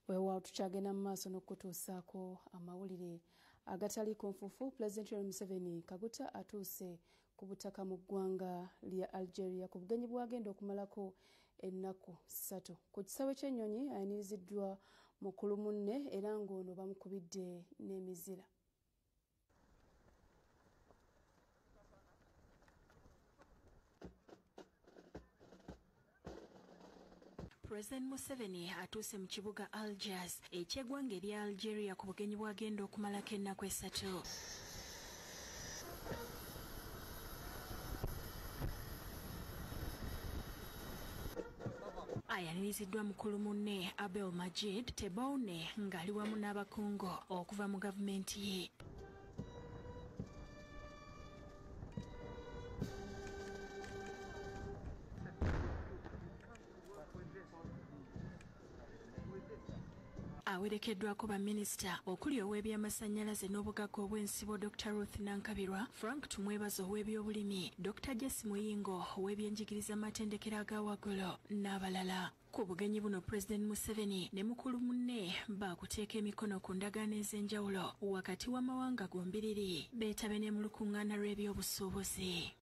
Weewaawo tukyagenda mu maaso n'okutuusaako amawulire agataliiko nfuufu. Pulezidenti Yoweri Museveni Kaguta atuuse ku butaka mu ggwanga lya Algeria ku bugenyi bw'agenda okumalako ennaku 3. Ku kisaawe ky'ennyonyi ayaniriziddwa mukulu munne era ng'ono bamukubidde n'emizira. President Museveni atuuse mu kibuga Algiers eky'eggwanga erya Algeria ku bugenyi bw'agenda okumalako ennaku 3. Ayaniriziddwa mukulu munne Abel Majid Tebboune ng'ali wamu n'abakungu okuva mu gavumenti ye. Awerekeddwako baminisita okuli ow'ebyamasannyalaze n'obugagga obw'ensibo Dr. Ruth Nankabirwa, Frank Tumwebaze ow'ebyobulimi, Dr. Jesse Muyingo ow'ebyenjigiriza amatendekero aga waggulu n'abalala. Ku bugenyi buno President Museveni ne mukulu munne baakuteeka emikono ku ndagaano ez'enjawulo wakati w'amawanga gombiriri beetabe ne mu lukuŋŋaana lw'ebyobusuubuzi.